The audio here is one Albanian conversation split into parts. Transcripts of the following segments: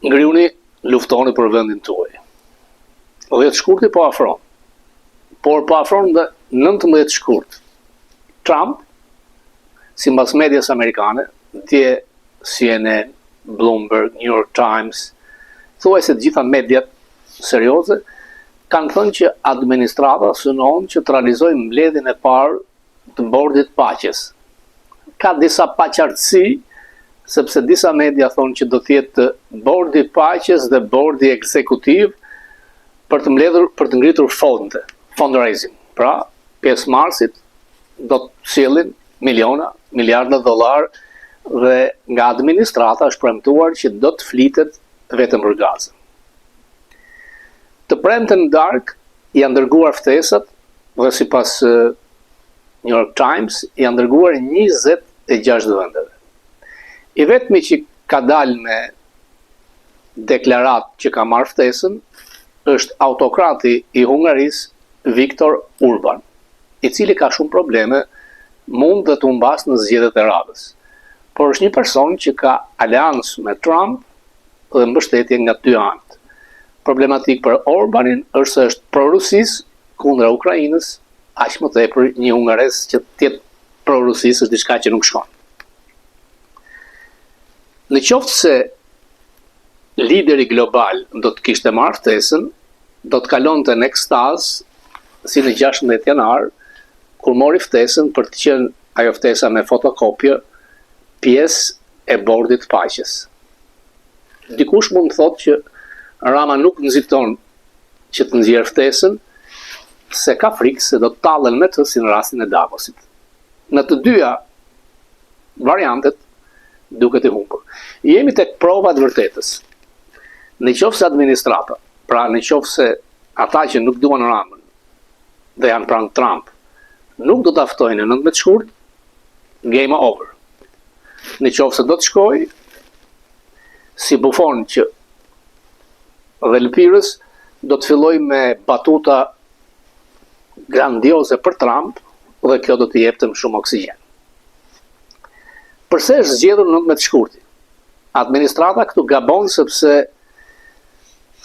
Ngriuni, luftoni për vendin tuaj. 10 shkurti po afron. Por po afron dhe 19 shkurt. Trump, sipas medias amerikane, dje CNN, Bloomberg, New York Times, thuajse të gjitha mediat serioze, kanë thënë që administrata synon që të realizojë mbledhjen e parë të bordit të paqes. Ka disa paqartësi, sepse disa media thonë që do të jetë bordi i paqes dhe bordi ekzekutiv për të mbledhur për të ngritur fonde, fundraising. Pra, pjesëmarrësit do të sjellin miliona, miliarda dollarë dhe nga administrata është premtuar që do të flitet vetëm për Gazën. Të premten në darkë janë dërguar ftesat dhe sipas New York Times janë dërguar 26 vendeve. I vetmi që ka dalë me deklaratë që ka marrë ftesën është autokrati i Hungarisë Viktor Orban, i cili ka shumë probleme, mund dhe të humbasë në zgjedhjet e radhës. Por është një person që ka aleancë me Trump dhe mbështetje nga dy anët. Problematik për Orbanin është se është pro Rusisë kundra Ukrainës, aq më tepër një hungarez që të jetë pro Rusisë është diçka që nuk shkon. Në qoftë se lideri global do të kishte marrë ftesën, do të kalonte në ekstazë si në 16 janar, kur mori ftesën për të qenë ajo ftesa me fotokopje pjesë e bordit të paqes. Dikush mund të thotë që Rama nuk nxiton që të nxjerrë ftesën, se ka frikë se do të tallen me të si në rastin e Davosit. Në të dyja variantet duket i humbur. Jemi tek prova e të vërtetës. Në qoftë se administrata, pra në qoftë se ata që nuk duan Ramën dhe janë pranë Trump, nuk do ta ftojnë në 19 shkurt, game over. Në qoftë se do të shkojë, si bufon që dhe lëpirës, do të fillojë me batuta grandioze për Trump dhe kjo do t'i jepte më shumë oksigjen. Përse është zgjedhur 19 shkurti? Administrata këtu gabon sepse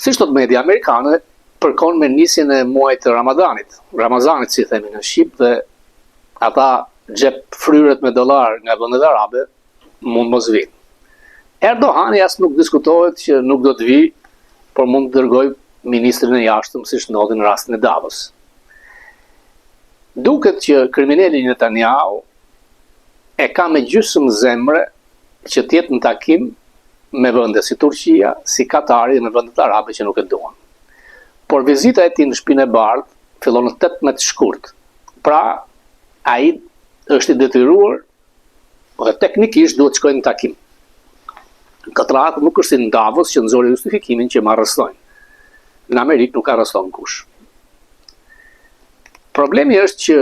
siç thotë media amerikane përkon me nisjen e muajit të Ramadanit, Ramazanit si themi në shqip dhe ata xhepfryrët me dollar nga vendet arabe mund mos vinë. Erdogani as nuk diskutohet që nuk do të vijë, por mund të dërgojë ministrin e jashtëm siç ndodhi në rastin e Davos. Duket që krimineli Netanyahu e ka me gjysmë zemre që të jetë në takim me vende si Turqia, si Katari dhe me vendet arabe që nuk e duan. Por vizita e tij në Shtëpinë e Bardhë fillon në 18 shkurt. Pra, ai është i detyruar dhe teknikisht duhet të shkojë në takim. Këtë radhë nuk është si në Davos që nxori justifikimin që më arrestojnë. Në Amerikë nuk arreston kush. Problemi është që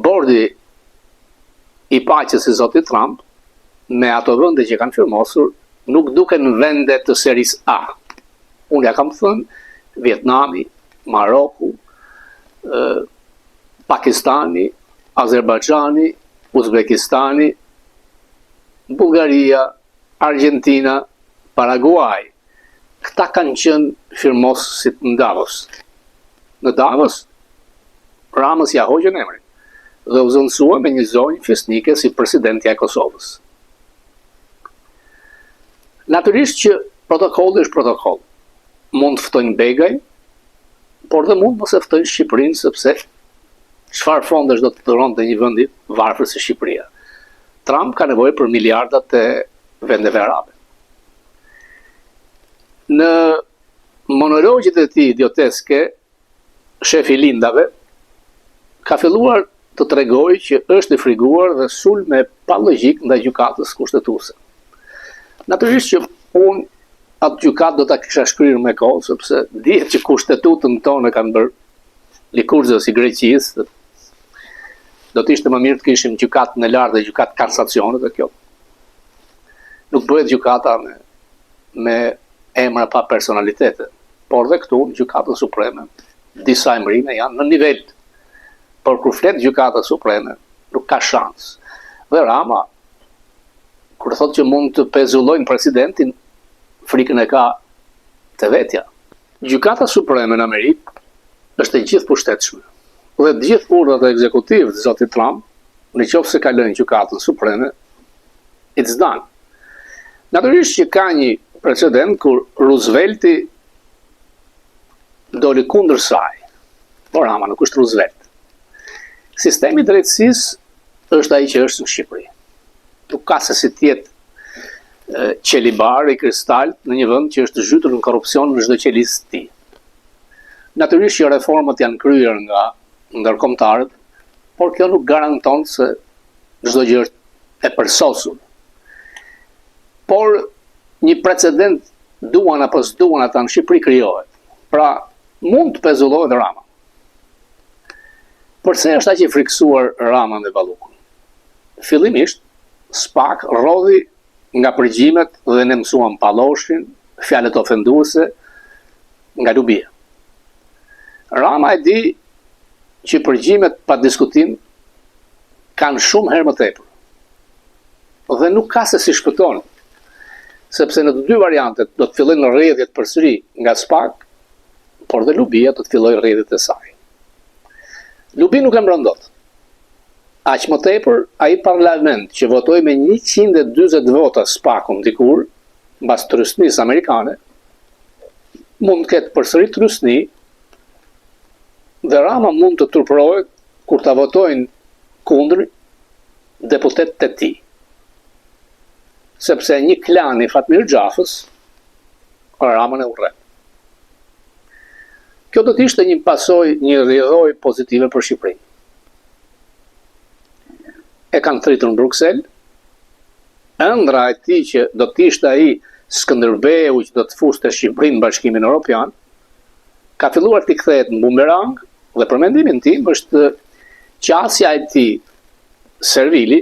bordi i paqes i zotit Trump me ato vende që kanë firmosur nuk duken vende të serisë A. Unë ja kam thënë Vietnami, Maroku, Pakistani, Azerbajxhani, Uzbekistani, Bullgaria, Argjentina, Paraguai. Këta kanë qenë firmosësit në Davos. Në Davos, Ramës ja hoqën emrin dhe u zëvendësua me një zonjë fisnike si presidentja e Kosovës. Natyrisht që protokolli është protokoll. Mund të ftojnë Begajn, por dhe mund mos e ftojnë Shqipërinë sepse çfarë fondesh do të dhuronte një vend i varfër si Shqipëria. Trump ka nevojë për miliardat e vendeve arabe. Në monologjet e tij idioteske, shefi i Lindave ka filluar të tregojë që është i friguar dhe sulme pa logjikë ndaj gjykatës kushtetuese. Natyrisht që unë atë gjykatë do ta kisha shkrirë me kohë, sepse dihet që kushtetutën tonë e kanë bërë likurzës i Greqisë, do të ishte më mirë të kishim gjykatën e lartë dhe gjykatë kasacione dhe kjo. Nuk bëhet gjykata me, me emra pa personalitete, por dhe këtu në gjykatën supreme, disa emërime janë në nivel, por kur flet gjykata supreme, nuk ka shans. Dhe Rama, kur thotë që mund të pezullojnë presidentin, Frikën e ka te vetja. Gjykata Supreme në Amerikë është e gjithëpushtetshme dhe të gjithë urdhrat e ekzekutivit të zotit Trump, në qoftë se kalojnë Gjykatën Supreme, it's done. Natyrisht që ka një precedent kur Roosevelti doli kundër saj, por Rama nuk është Roosevelt. Sistemi i drejtësisë është ai që është në Shqipëri. Nuk ka se si të jetë qelibar i kristalt në një vend që është zhytur në korrupsion në çdo qelizë të tij. Natyrisht që reformat janë kryer nga ndërkombëtarët, por kjo nuk garanton se çdo gjë është e përsosur. Por një precedent duan apo s'duan ata në Shqipëri krijohet. Pra, mund të pezullohet Rama. Përse është aq i frikësuar Rama me Ballukun? Fillimisht, SPAK rrodhi nga përgjimet dhe ne mësuam palloshin, fjalët ofenduese nga Lubia. Rama e di që përgjimet pa diskutim kanë shumë herë më tepër. Dhe nuk ka se si shpëton, sepse në të dy variantet do të fillojnë rrjedhjet përsëri nga SPAK, por dhe Lubia do të fillojë rrjedhjet e saj. Lubinë nuk e mbron dot. Aq më tepër, ai parlament që votoi me 140 vota SPAK-un dikur, mbas trysnisë amerikane, mund të ketë përsëri trysni dhe Rama mund të turpërohet kur ta votojnë kundër deputetët e tij. Sepse një klan i Fatmir Xhafës Ramën e urren. Kjo do të ishte një pasojë, një rrjedhojë pozitive për Shqipërinë. E kanë thirrur në Bruksel, ëndrra e tij që do të ishte ai Skënderbeu që do të fuste Shqipërinë në Bashkimin Evropian, ka filluar t'i kthehet në bumerang dhe për mendimin tim është qasja e tij servili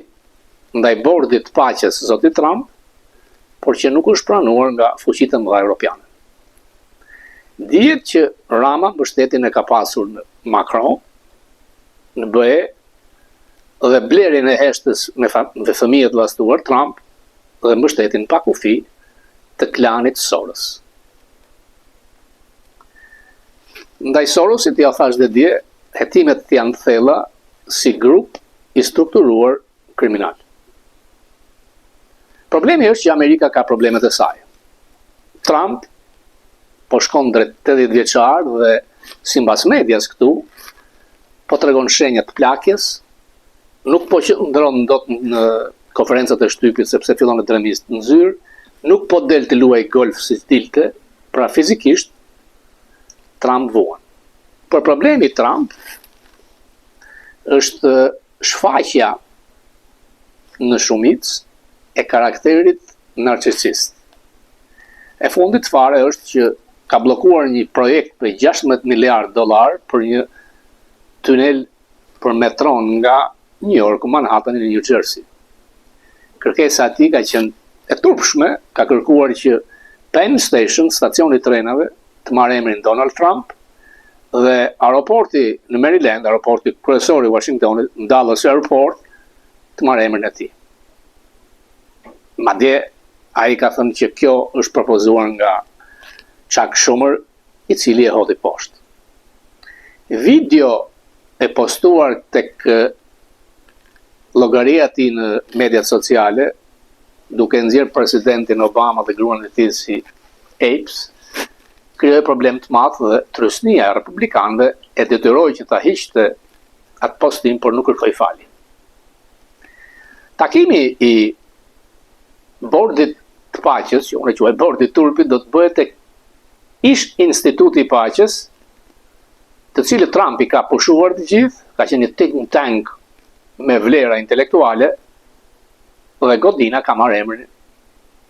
ndaj bordit të paqes zotit Trump, por që nuk është pranuar nga fuqitë e mëdha europiane. Dihet që Rama mbështetjen e ka pasur në Macron, në BE dhe blerjen e heshtës me, me fëmijët llastuar Trump dhe mbështetjen pa kufi të klanit Soros. Ndaj Sorosit ja thashë dhe dje, hetimet janë të thella si grup i strukturuar kriminal. Problemi është që Amerika ka problemet e saj. Trump po shkon drejt 80 vjeçar dhe simbas medias këtu po tregon shenja të plakjes, nuk po qëndron dot në konferencat e shtypit sepse fillon të dremisë në zyrë, nuk po del të luajë golf si dilte, pra fizikisht Trump vuan. Por problemi i Trump është shfaqja në shumicë e karakterit narcisist. E fundit fare është që ka bllokuar një projekt prej 16 miliard dollar për një tunel për metron nga New York, Manhattan në New Jersey. Kërkesa e tij ka qenë e turpshme, ka kërkuar që Penn Station, stacioni i trenave, të marrë emrin Donald Trump dhe aeroporti në Maryland, aeroporti kryesor i Washingtonit, në Dulles Airport, të marrë emrin e tij. Madje ai ka thënë që kjo është propozuar nga Chuck Schumer, i cili e hodhi poshtë. Video e postuar tek llogaria e tij në mediat sociale, duke nxjerrë presidentin Obama dhe gruan e tij si apes, krijoi problem të madh dhe trysnia e republikanëve e detyroi që ta hiqte atë postim, por nuk kërkoi falje. Takimi i bordit të paqes, që unë e quaj bordi i turpit, do të bëhet tek ish Instituti i Paqes, të cilët Trump i ka pushuar të gjithë, ka qenë një think tank me vlera intelektuale dhe godina ka marrë emrin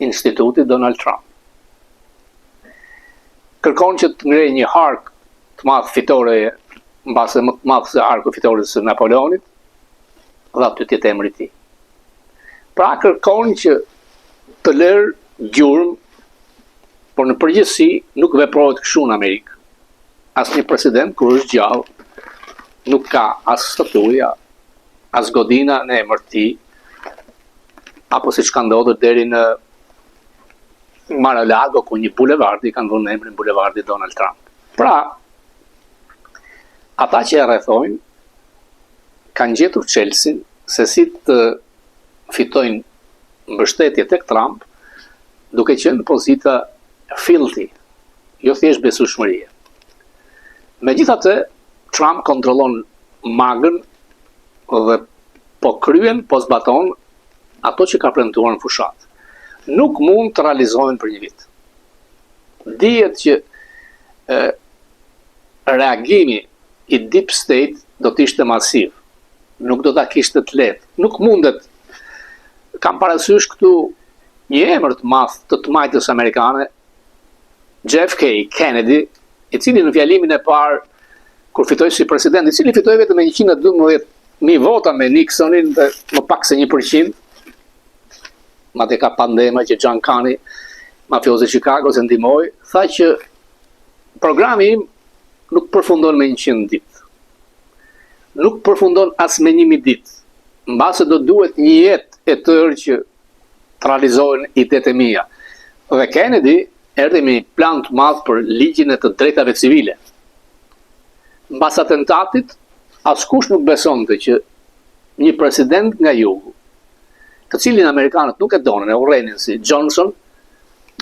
Instituti Donald Trump. Kërkon që të ngrejë një hark të madh fitoreje, mbase më të madh se harku i fitores së Napoleonit, dhe aty të jetë emri i tij. Pra kërkon që të lërë gjurmë, por në përgjithësi nuk veprohet kështu në Amerikë. Asnjë president kur është gjallë nuk ka as statuja, as godina në emër të tij, apo siç ka ndodhur deri në Mar-a-Lago ku një bulevard i kanë vënë emrin bulevardi Donald Trump. Pra, ata që e rrethojnë kanë gjetur çelësin se si të fitojnë mbështetje tek Trump duke qenë në pozita filti, jo thjesht besueshmërie. Megjithatë, Trump kontrollon MAGA-n dhe po kryen, po zbaton ato që ka premtuar në fushatë. Nuk mund të realizohen për një vit. Dihet që e, reagimi i deep state do të ishte masiv. Nuk do ta kishte të lehtë. Nuk mundet. Kam parasysh këtu një emër të madh të të majtës amerikane, JFK Kennedy, i cili në fjalimin e parë kur fitoi si president, i cili fitoi vetëm me 112.000 vota me Nixonin dhe më pak se 1%, madje ka pandehma që John Conney, mafiozi i Chicago, e ndihmoi, tha që programi im nuk përfundon me 100 ditë. Nuk përfundon as me 1000 ditë. Mbase do duhet një jetë e tërë që të realizohen idetë e mia. Dhe Kennedy erdhi me një plan të madh për ligjin e të drejtave civile. Mbas atentatit, askush nuk besonte që një president nga jugu, të cilin amerikanët nuk e donin, e urrenin si Johnson,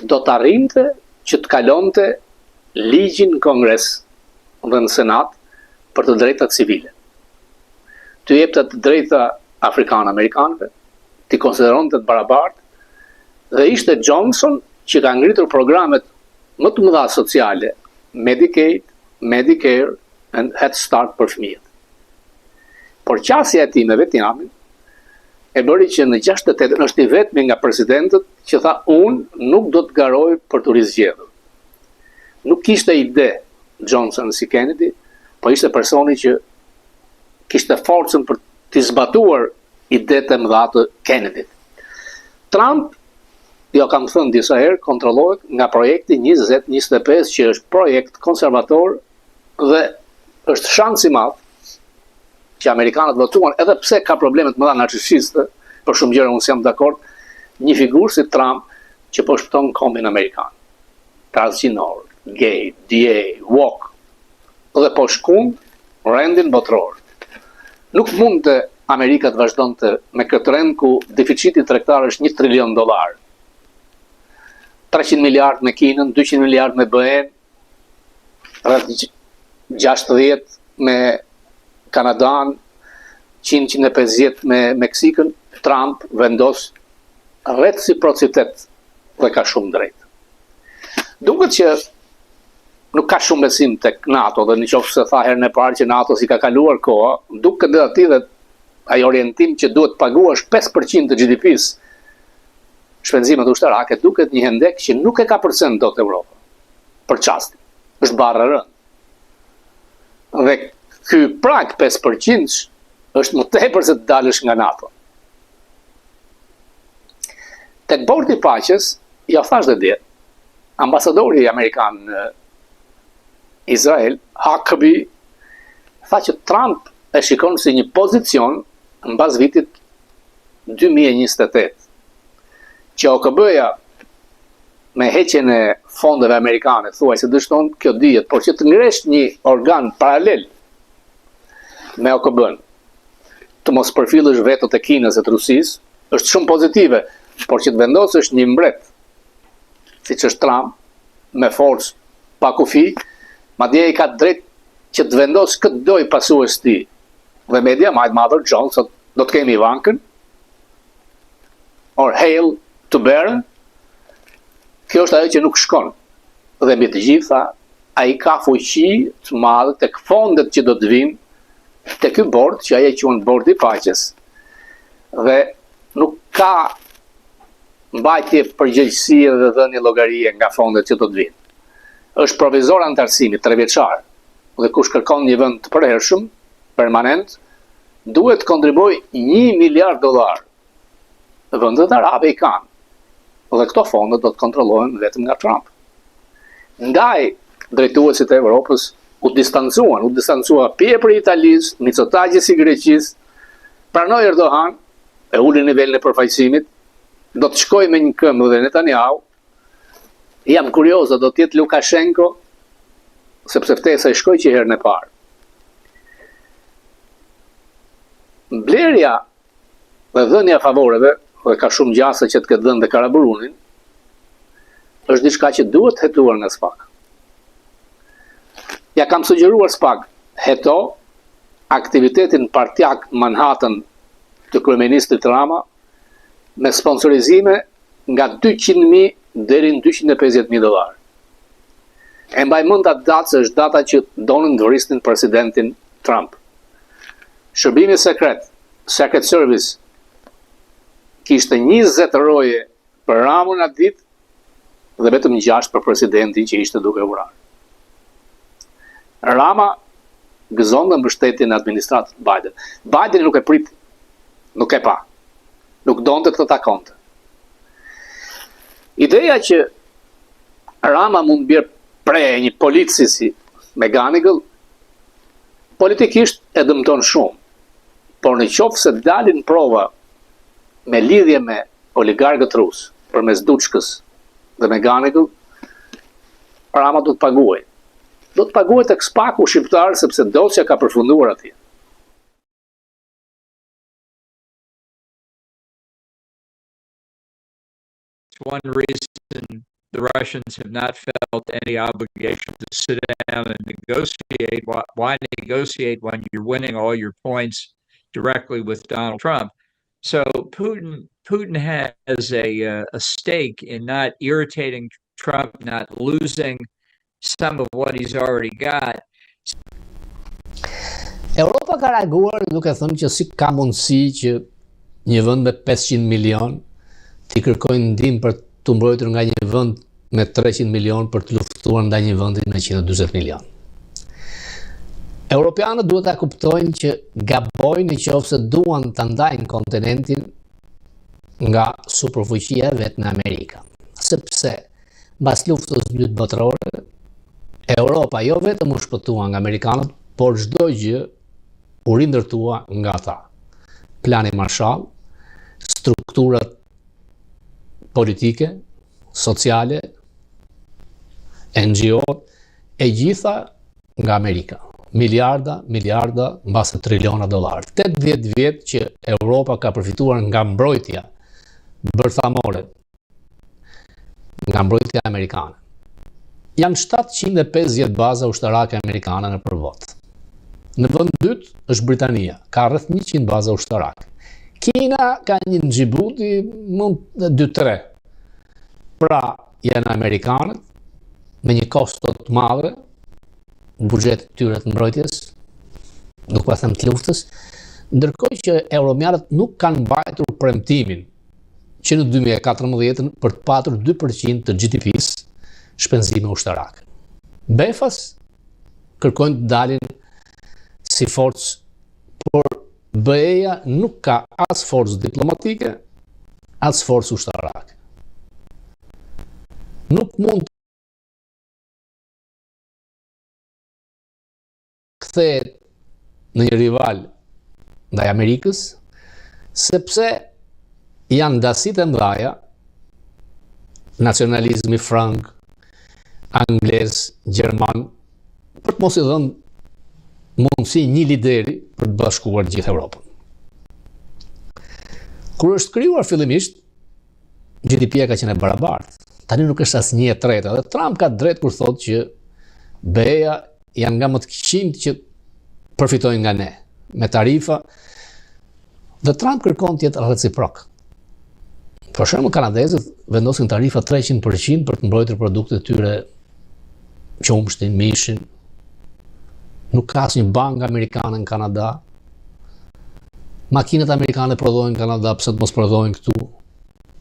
do të arrinte që të kalonte ligjin në Kongres dhe në Senat për të drejtat civile. T'u jepte të drejta afrikanë-amerikanëve, t'i konsideronte të barabartë dhe ishte Johnson që ka ngritur programet më të mëdha sociale, Medicaid, Medicare and Head Start për fëmijët. Por qasja e tij me Vietnamin e bëri që në 68 është i vetmi nga presidentët që tha unë nuk do të garoj për t'u rizgjedhur. Nuk kishte ide Johnson si Kennedy, po ishte personi që kishte forcën për t'i zbatuar idetë e mëdha të Kennedy-t. Trump, jo kam thënë disa herë, kontrollohet nga projekti 2025 që është projekt konservator dhe është shans i madh që amerikanët votuan edhe pse ka probleme të mëdha narcisiste, për shumë gjëra unë s'jam dakord, një figurë si Trump që po shpëton kombin amerikan. Transgjinor, gay, DA, woke, dhe po shkund rendin botëror. Nuk mund të Amerika të vazhdonte me këtë rend ku deficiti tregtar është 1 trilion dollar. 300 miliard me Kinën, 200 miliard me BE-n, rreth 60 me Kanadan, 100-150 me Meksikën, Trump vendos reciprocitet dhe ka shumë drejt. Duket që nuk ka shumë besim tek NATO dhe në qoftë se tha herën e parë që NATO s'i ka kaluar koha, duket dhe atij dhe ai orientim që duhet paguash 5% të GDP-së shpenzimet ushtarake, duket një hendek që nuk e kapërcen dot Europa. Për çastin. Është barrë e rëndë. Dhe ky prag 5% është më tepër se të dalësh nga NATO. Tek bordi i paqes, ja thash dhe dje, ambasadori amerikan në Izrael, Huckabee, tha që Trump e shikon si një pozicion mbas vitit 2028, që OKB-ja me heqjen e fondeve amerikane, thuaj se dështon, kjo dihet, por që të ngresh një organ paralel me OKB-n, të mos përfillësh vetot e Kinës e të Rusisë, është shumë pozitive, por që të vendosësh një mbret siç është Trump, me forcë pa kufi, madje i ka drejt që të vendosë kë të dojë pasues të tij. Dhe media my mother John sot do të kemi Ivankën, or hail to Barron, kjo është ajo që nuk shkon. Dhe mbi të gjitha, ai ka fuqi të madhe tek fondet që do të vinë te ky bord që ai e quan bordi i paqes dhe nuk ka mbajtje përgjegjësie dhe dhënie llogarie nga fondet që do të vinë. Është provizor anëtarësimi trevjeçar dhe kush kërkon një vend të përhershëm, permanent, duhet të kontribuojë 1 miliard dollar. Vendet arabe i kanë. Dhe këto fonde do të kontrollohen vetëm nga Trump. Ndaj drejtuesit e Evropës u distancuan, u distancua pjepri i Italisë, Mitsotakis i Greqisë, pranoi Erdogan, e uli nivelin e përfaqësimit, do të shkojë me një këmbë dhe Netanyahu. Jam kurioz, a do të jetë Lukashenko, sepse ftesa i shkoi që herën e parë. Blerja dhe dhënia e favoreve, dhe ka shumë gjasa që të ketë dhënë dhe Karaburunin, është diçka që duhet hetuar nga SPAK. Ja kam sugjeruar SPAK, heto aktivitetin partiak Manhattan të kryeministrit Rama me sponsorizime nga 200.000 deri në 250.000 dollarë. E mbaj mend atë datë se është data që donin të vrisnin presidentin Trump. Shërbimi sekret, Secret Service, kishte 20 roje për Ramën atë ditë dhe vetëm 6 për presidentin që ishte duke vrarë. Rama gëzon dhe mbështetjen e administratës Biden. Biden nuk e priti, nuk e pa, nuk donte të takonte. Ideja që Rama mund të bjerë pre e një polici si McGonigal, politikisht e dëmton shumë, por në qoftë se dalin prova me lidhje me oligarkët rusë, përmes Duçkës dhe McGonigal, Rama do të paguajë. Do të paguajë tek SPAK-u shqiptar sepse dosja ka përfunduar atje. One reason the Russians have not felt any obligation to sit down and negotiate. Why, why negotiate when you're winning all your points directly with Donald Trump? So Putin Putin has a uh, a stake in not irritating Trump, not losing some of what he's already got. Europa ka reaguar duke thënë që si ka mundësi që një vend me 500 milion t'i kërkojnë ndihmë për t'u mbrojtur nga një vend me 300 milion për të luftuar ndaj një vendi me 140 milion. Europianët duhet ta kuptojnë që gabojnë në qoftë se duan ta ndajnë kontinentin nga superfuqia e vetme Amerika. Sepse Mbas Luftës së Dytë Botërore, Europa jo vetëm u shpëtua nga amerikanët, por çdo gjë u rindërtua nga ata. Plani Marshall, strukturat politike, sociale, NGO, e gjitha nga Amerika. Miliarda, miliarda, mbase triliona dollarë. 80 vjet që Europa ka përfituar nga mbrojtja bërthamore nga mbrojtja amerikane. Janë 750 baza ushtarake amerikane nëpër botë. Në vend të dytë është Britania, ka rreth 100 baza ushtarake. Kina ka një në Djibouti, mund 2-3. Pra, janë amerikanët me një kosto të madhe buxhetit të tyre të mbrojtjes, nuk po them të luftës, ndërkohë që europianët nuk kanë mbajtur premtimin që në 2014 për të patur 2% të GDP-së shpenzime ushtarake. Befas kërkojnë të dalin si forcë, por BE-ja nuk ka as forcë diplomatike, as forcë ushtarake. Nuk mund kthehet në një rival ndaj Amerikës, sepse janë ndasitë e mëdhaja, nacionalizmi frëng, anglez, gjerman, për të mos i dhënë mundësi një lideri për të bashkuar gjithë Europën. Kur është krijuar fillimisht, GDP-ja ka qenë e barabartë. Tani nuk është as një e treta. Dhe Trump ka drejt kur thotë që BE-ja janë nga më të këqinjtë që përfitojnë nga ne me tarifa. Dhe Trump kërkon të jetë reciprok. Për shembull, kanadezët vendosin tarifa 300% për të mbrojtur produktet e tyre qumështin, mishin. Nuk ka asnjë bankë amerikane në Kanada. Makinat amerikane prodhohen në Kanada, pse të mos prodhohen këtu?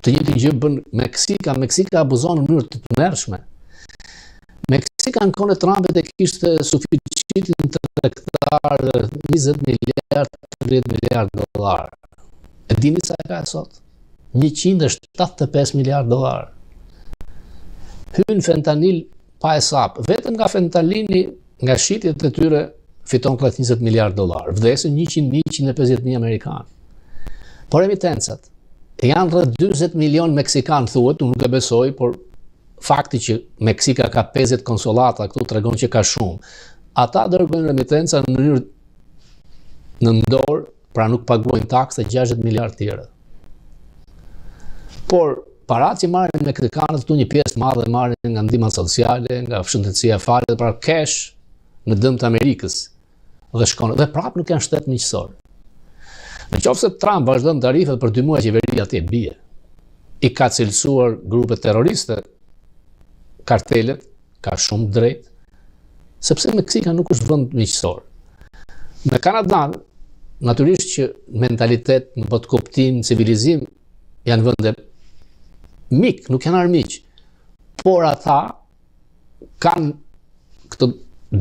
Të njëjtën gjë bën Meksika, Meksika abuzon në mënyrë të tmerrshme. Meksika në kohën e Trumpit e kishte suficitin tregtar 20 miliard, 30 miliard dollar. E dini sa e ka sot? 175 miliard dollar. Hyn fentanil pa hesap, vetëm nga fentanili, nga shitjet e tyre fiton rreth 20 miliard dollar. Vdesin 100.000, 150.000 amerikanë. Por remitencat janë rreth 40 milion meksikanë thuhet, unë nuk e besoj, por Fakti që Meksika ka 50 konsullata këtu tregon që ka shumë. Ata dërgojnë remitenca në mënyrë në dorë, pra nuk paguajnë taksa 60 miliard tjera. Por paratë që marrin meksikanët këtu një pjesë të madhe marrin nga ndihmat sociale, nga shëndetësia falas, pra cash në dëm të Amerikës dhe shkon dhe prapë nuk janë shtet miqësor. Në qoftë se Trump vazhdon tarifat për dy muaj qeveria atje bie. I ka cilësuar grupet terroriste, kartelet, ka shumë drejt, sepse Meksika nuk është vend miqësor. Me Kanadan, natyrisht që mentalitet, në botëkuptim, civilizim, janë vende mik, nuk janë armiq. Por ata kanë këtë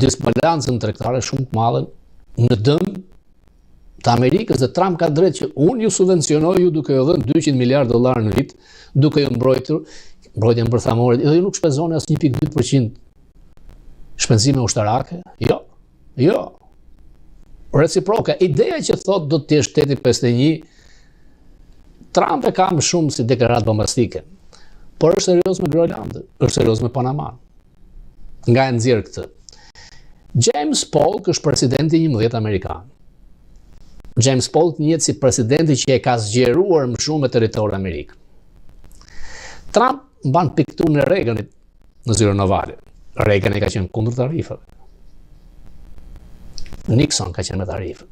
disbalancën tregtare shumë të madhe në dëm të Amerikës dhe Trump ka drejt që unë ju subvencionoj ju duke ju dhënë 200 miliard dollar në vit, duke ju mbrojtur, mbrojtjen bërthamore, dhe ju nuk shpenzoni as 1.2% shpenzime ushtarake. Jo. Jo. Reciproke, ideja që thotë do të jesh shteti 51 Trump e ka më shumë si deklaratë bombastike. Por është serioz me Groenlandën, është serioz me Panaman. Nga e nxjerr këtë. James Polk është presidenti i 11 amerikan. James Polk njihet si presidenti që e ka zgjeruar më shumë me territor Amerikën. Trump mban pikturën e Reaganit në zyrën ovale. Reagan e ka qenë kundër tarifave. Nixon ka qenë me tarifët.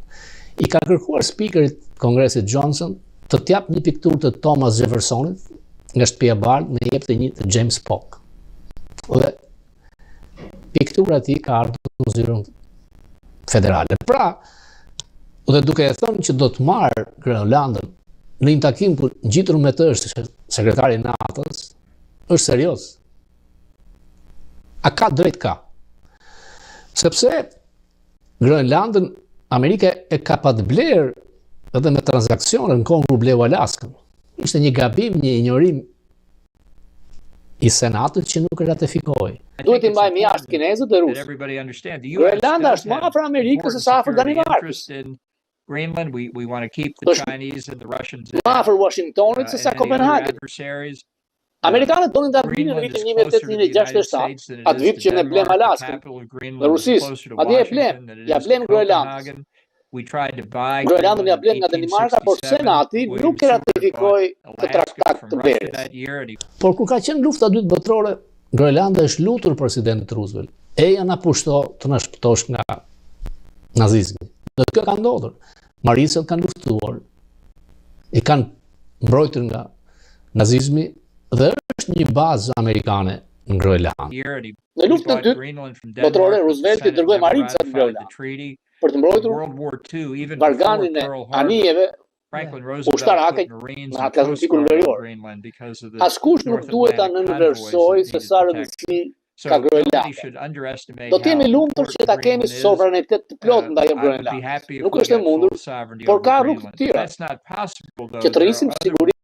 I ka kërkuar speakerit Kongresit Johnson të t'jap një pikturë të Thomas Jeffersonit nga shtëpia e bardhë, më jepte një të James Polk. Dhe piktura e tij ka ardhur në zyrën federale. Pra, dhe duke e thënë që do të marrë Groenlandën në një takim ku ngjitur me të është sekretari i NATO-s, është serioz. A ka drejt ka? Sepse Groenlandën Amerika e ka pat blerë edhe me transaksione në kohën kur bleu Alaskën. Ishte një gabim, një injorim i Senatit që nuk e ratifikoi. Duhet t'i mbajmë jashtë kinezët dhe rusët. Groenlanda është më afër Amerikës se sa afër Danimarkës. Greenland, we we want to keep the Chinese and the Russians. Më afër Washingtonit se sa Kopenhagen. Amerikanët donin ta blinin në vitin 1867, atë vit që ne blem Alaskën dhe Rusisë, madje e blem, ja blem Groenlandës. Groenlandën ja blem nga Danimarka, por Senati nuk e ratifikoi këtë traktat të blerjes. Por kur ka qenë lufta e dytë botërore, Groenlanda është lutur presidentit Roosevelt. Eja na pushto të na shpëtosh nga nazizmi. Dhe kjo ka ndodhur. Marinsat kanë luftuar, i kanë mbrojtur nga nazizmi dhe është një bazë amerikane në Groenland. Në luftën e dytë botërore Roosevelti dërgoi marinsat në Groenland për të mbrojtur varganin e anijeve ushtarake në Atlantikun Verior. Askush nuk duhet ta nënvlerësojë se sa rëndësi ka Groenlanda. Do të jemi lumtur që ta kemi sovranitet të plotë ndaj Groenlandës. Nuk është e mundur, por ka rrugë të tjera që të rrisim sigurinë.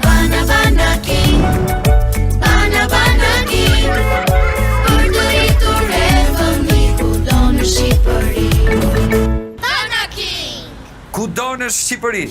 Bana bana king, bana bana king, për të rritur e fëmijë kudo në Shqipëri. Bana king. Kudo në Shqipëri.